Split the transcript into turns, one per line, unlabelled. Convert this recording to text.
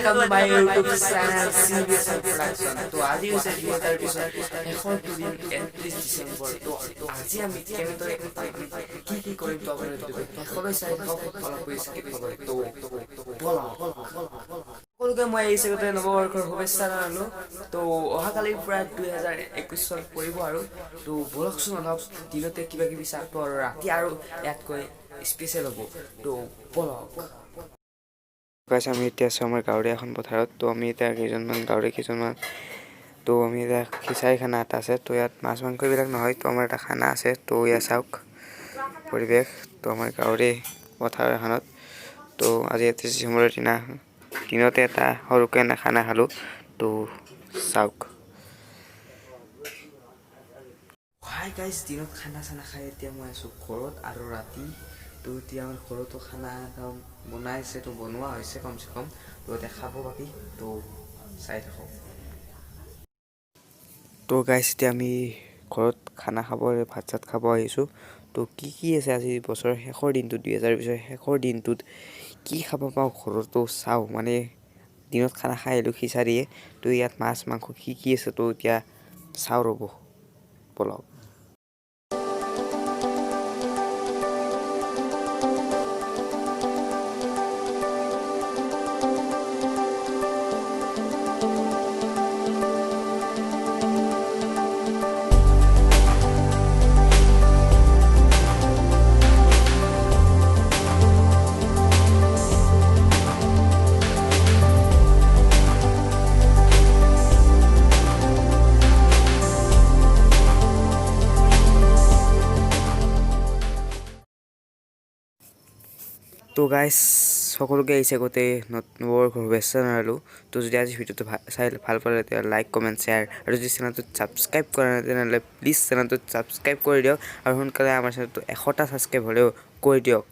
Welcome to my YouTube channel CBS Production. তো আজি হৈছে 2020ৰ শেষৰটো দিন, 31 ডিচেম্বৰ। তো আজি আমি কেনেদৰে কটাম, কি কি কৰিম, তো আপোনালোকে ভিডিঅ'টো শেষলৈ চাই থাকক, অলপ স্কিপ নকৰি। তো ব'লক। সকলোকে মই এই হিচাপতে নৱবৰ্ষৰ শুভেচ্ছা জনালোঁ। তো অহাকালিৰ পৰা 2021 চন পৰিব আৰু। তো ব'লকচোন, অলপ দিনতে কিবা কিবি চাব আৰু ৰাতি আৰু ইয়াতকৈ স্পেচিয়েল হ'ব। তো ব'লক।
গাইছ, আমি এতিয়া আছোঁ আমাৰ গাঁৱৰে এখন পথাৰত। তো আমি এতিয়া কেইজনমান গাঁৱৰে কেইজনমান, তো আমি এতিয়া খিচাৰি খানা এটা আছে। তো ইয়াত মাছ মাংস এইবিলাক নহয়। তো আমাৰ এটা খানা আছে। তো ইয়াত চাওক পৰিৱেশ। তো আমাৰ গাঁৱৰে পথাৰ এখনত। তো আজি 31 ডিচেম্বৰৰ দিনা দিনতে এটা সৰুকৈ এনে খানা খালোঁ। তো চাওক।
হাই গাইজ, দিনত খানা চানা খাই এতিয়া মই আছোঁ ঘৰত আৰু ৰাতি। তো এতিয়া আমাৰ ঘৰতো খানা এটা বনাইছে, তো বনোৱা হৈছে কমচে কম। তো এতিয়া খাব বাকী। তো চাই থাকক।
তো গাইছ, এতিয়া আমি ঘৰত খানা খাব, ভাত চাত খাব আহিছোঁ। তো কি কি আছে আজি বছৰৰ শেষৰ দিনটোত, 2020ৰ শেষৰ দিনটোত কি খাব পাওঁ ঘৰতো চাওঁ। মানে দিনত খানা খাই আহিলোঁ খিচাৰিয়ে। তো ইয়াত মাছ মাংস কি কি আছে, তো এতিয়া চাওঁ, ৰ'ব, ব'লক। তো গাইছ, সকলোকে আহিছে গোটেই নৱবৰ্ষৰ শুভেচ্ছা জনালোঁ। তো যদি আজি ভিডিঅ'টো চাই ভাল পালে, তেতিয়া লাইক, কমেণ্ট, শ্বেয়াৰ আৰু যদি চেনেলটোত ছাবস্ক্ৰাইব কৰা নাই, তেনেহ'লে প্লিজ চেনেলটোত ছাবস্ক্ৰাইব কৰি দিয়ক আৰু সোনকালে আমাৰ চেনেলটো 100টা ছাবস্ক্ৰাইব হ'লেও কৰি দিয়ক।